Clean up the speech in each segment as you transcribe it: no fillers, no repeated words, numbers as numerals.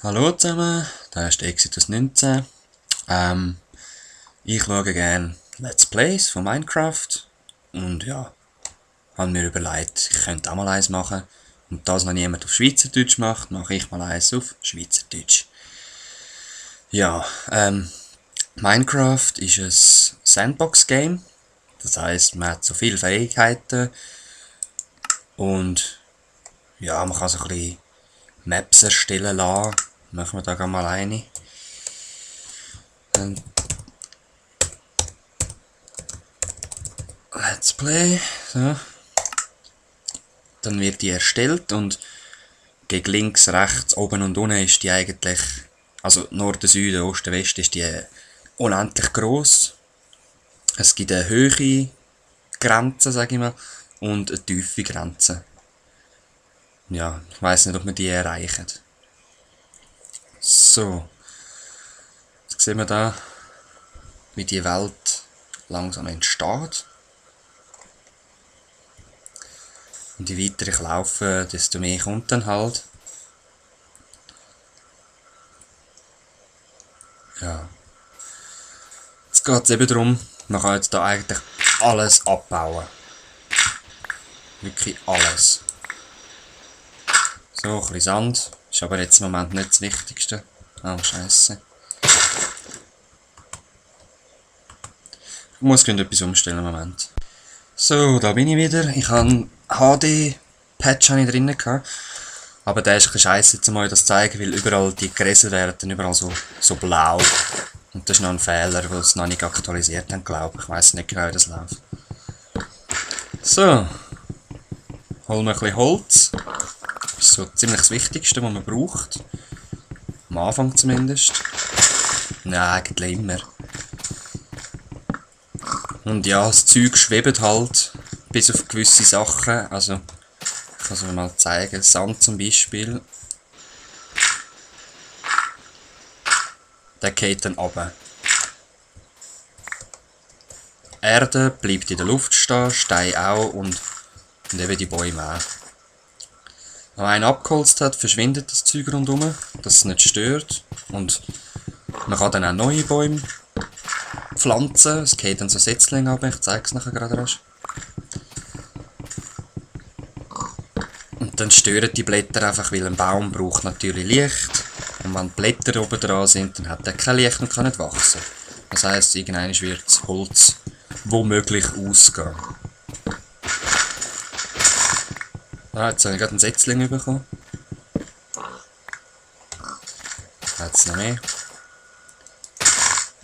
Hallo zusammen, da ist Exitus 19. Ich schaue gerne Let's Plays von Minecraft und ja, habe mir überlegt, ich könnte auch mal eins machen. Und da es noch niemand auf Schweizerdeutsch macht, mache ich mal eins auf Schweizerdeutsch. Ja, Minecraft ist ein Sandbox-Game. Das heisst, man hat so viele Fähigkeiten und ja, man kann so ein bisschen Maps erstellen lassen. Machen wir da gerade mal eine. Dann Let's Play. So. Dann wird die erstellt und gegen links, rechts, oben und unten ist die eigentlich, also Norden, Süden, Osten, Westen ist die unendlich gross. Es gibt eine hohe Grenze, sage ich mal, und eine tiefe Grenze. Ja, ich weiss nicht, ob wir die erreichen. So. Jetzt sehen wir da, wie die Welt langsam entsteht. Und je weiter ich laufe, desto mehr kommt dann halt. Ja. Jetzt geht es eben darum, man kann jetzt da eigentlich alles abbauen. Wirklich alles. So, ein bisschen Sand. Ist aber jetzt im Moment nicht das Wichtigste. Oh, Scheiße. Ich muss gerade etwas umstellen im Moment. So, da bin ich wieder. Ich habe einen HD-Patch drin gehabt. Aber der ist ein bisschen scheisse, um euch das zu zeigen, weil überall die Gräser werden dann überall so blau. Und das ist noch ein Fehler, weil es noch nicht aktualisiert haben, glaube ich. Ich weiss nicht genau, wie das läuft. So. Holen wir ein bisschen Holz. Das ist so ziemlich das Wichtigste, was man braucht. Am Anfang zumindest. Nein, eigentlich immer. Und ja, das Zeug schwebt halt, bis auf gewisse Sachen. Also, ich kann es euch mal zeigen. Sand zum Beispiel. Der geht dann runter. Erde bleibt in der Luft stehen, Stein auch und eben die Bäume auch. Wenn man einen abgeholzt hat, verschwindet das Zeug rundherum, dass es nicht stört. Und man kann dann auch neue Bäume pflanzen. Es geht dann so Setzlinge ab, ich zeige es nachher gerade rasch. Und dann stören die Blätter einfach, weil ein Baum braucht natürlich Licht. Und wenn die Blätter oben dran sind, dann hat er kein Licht und kann nicht wachsen. Das heisst, irgendwann wird das Holz womöglich ausgehen. Ah, jetzt habe ich gerade einen Setzling bekommen. Jetzt noch mehr.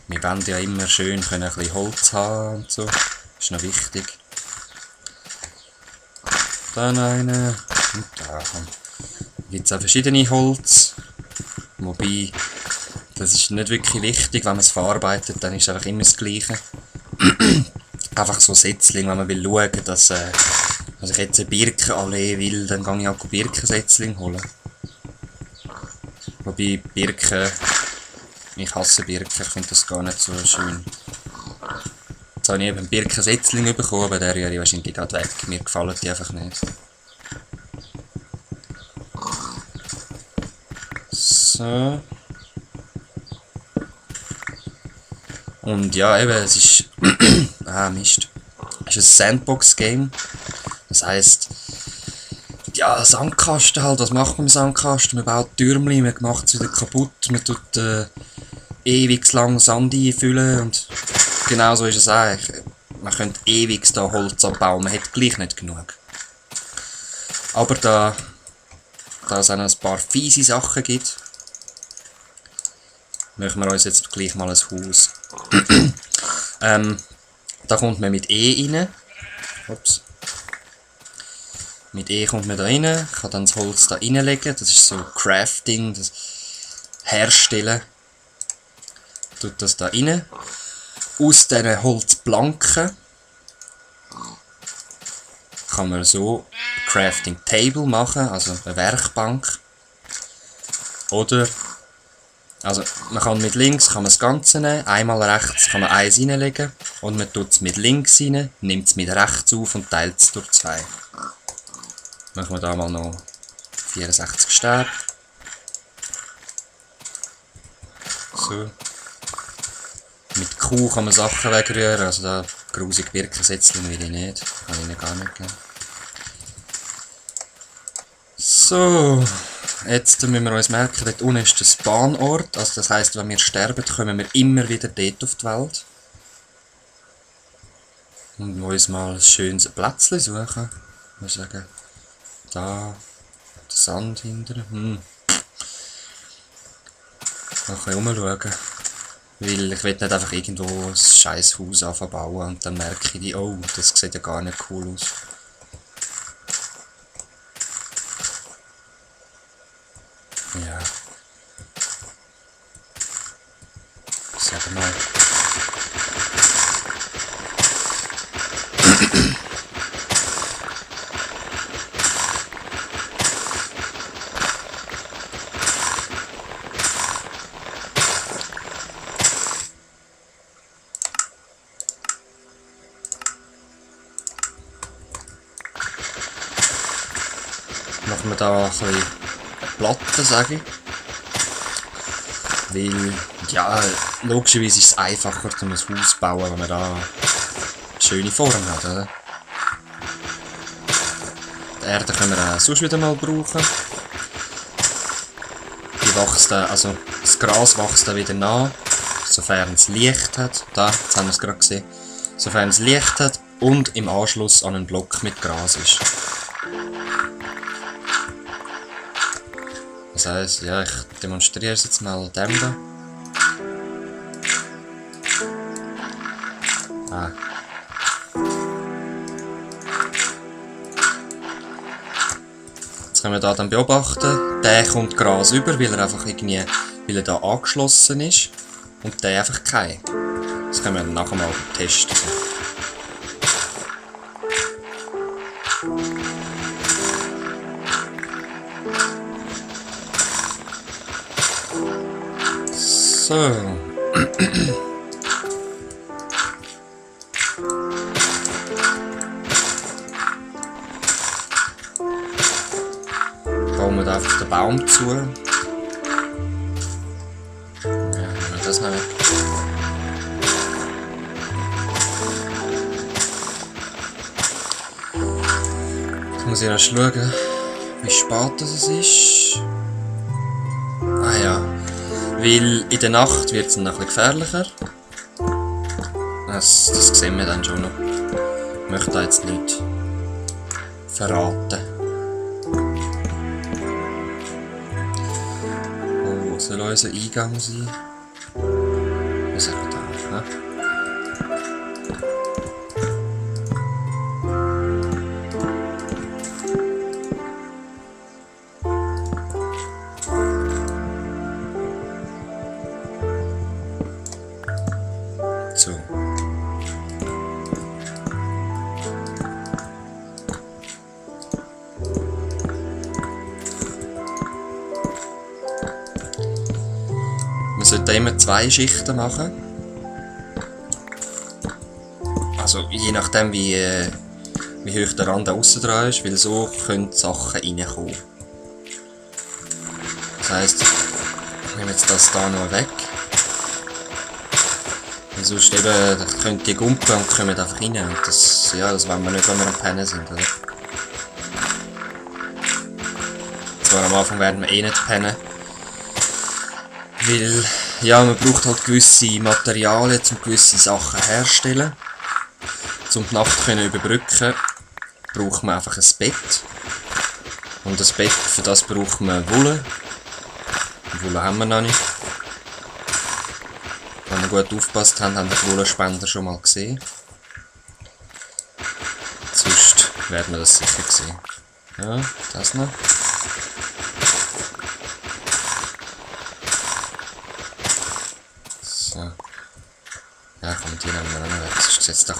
Wir wollen ja immer schön ein bisschen Holz haben und so. Das ist noch wichtig. Dann eine. Und da kommt. Gibt es auch verschiedene Holz. Wobei, das ist nicht wirklich wichtig, wenn man es verarbeitet, dann ist es einfach immer das Gleiche. Einfach so Setzling, wenn man will schauen, dass also ich jetzt eine Birkenallee will, dann gehe ich auch Birkensetzling holen. Wobei Birken, ich hasse Birken, ich finde das gar nicht so schön. Jetzt habe ich eben einen Birkensetzling bekommen, aber der rühre ich wahrscheinlich gerade weg. Mir gefallen die einfach nicht. So. Und ja, eben, es ist Mist. Es ist ein Sandbox-Game. Das heisst, ja, Sandkasten halt, was macht man mit Sandkasten? Man baut Türmchen, man macht es wieder kaputt, man tut ewig lang Sand einfüllen und genau so ist es eigentlich. Man könnte ewig da Holz abbauen, man hat gleich nicht genug. Aber da es auch noch ein paar fiese Sachen gibt, machen wir uns jetzt gleich mal ein Haus. Da kommt man mit E rein. Ups. Mit E kommt man da rein, kann dann das Holz da reinlegen. Das ist so Crafting, das Herstellen. Tut das da rein. Aus diesen Holzplanken kann man so Crafting Table machen, also eine Werkbank. Oder, also man kann mit links kann man das Ganze nehmen, einmal rechts kann man eins reinlegen und man tut es mit links rein, nimmt es mit rechts auf und teilt es durch 2. Machen wir da mal noch 64 Stäbe. so. Mit Q kann man Sachen wegrühren, also da grusig Birkensätzchen will ich nicht. Kann ich ihnen gar nicht geben. So, jetzt müssen wir uns merken, dort unten ist der Spawnort. Also das heisst, wenn wir sterben, kommen wir immer wieder dort auf die Welt. Und uns mal ein schönes Plätzchen suchen. Ich würde sagen, da, der Sand hinter. Mal ein bisschen rumschauen. Weil ich will nicht einfach irgendwo ein scheiß Haus bauen und dann merke ich, oh, das sieht ja gar nicht cool aus. Ja. Sag mal. Machen wir da ein bisschen Platten, sage ich. Weil, ja, logischerweise ist es einfacher, um ein Haus zu bauen, wenn man da eine schöne Form hat, oder? Die Erde können wir auch sonst wieder mal brauchen. Die wächst dann, also das Gras wächst dann wieder nach, sofern es Licht hat. Da, jetzt haben wir es gerade gesehen. Sofern es Licht hat und im Anschluss an einen Block mit Gras ist. Das heisst, ja, ich demonstriere es jetzt mal dem da. Jetzt können wir da dann beobachten, der kommt Gras über, weil er einfach irgendwie, weil er da angeschlossen ist. Und der einfach kein. Das können wir dann nachher mal testen. So. Bauen wir da einfach den Baum zu. Ja, nehmen wir das mal weg. Jetzt muss ich erst schauen, wie spät das ist. Ah ja. Weil in der Nacht wird es dann noch ein bisschen gefährlicher. Das sehen wir dann schon noch. Ich möchte da jetzt nicht verraten. Wo soll unser Eingang sein? Wir sind da, ne? So. Wir sollten immer 2 Schichten machen. Also je nachdem wie hoch der Rand aussen dran ist, weil so können die Sachen reinkommen. Das heisst, ich nehme jetzt das hier noch weg. Sonst eben, könnt ihr gumpen und kommen einfach rein. Und das, ja, das wollen wir nicht, wenn wir am Pennen sind, oder? Zwar am Anfang werden wir eh nicht pennen. Weil, ja, man braucht halt gewisse Materialien, um gewisse Sachen herzustellen. Um die Nacht zu überbrücken, braucht man einfach ein Bett. Und das Bett, für das braucht man Wolle. Wolle haben wir noch nicht. Wenn wir gut aufgepasst haben, haben wir die Wollenspender schon mal gesehen. Sonst werden wir das sicher sehen. Ja, das noch. So. Ja, komm, die nehmen wir noch weg, sonst sieht es doch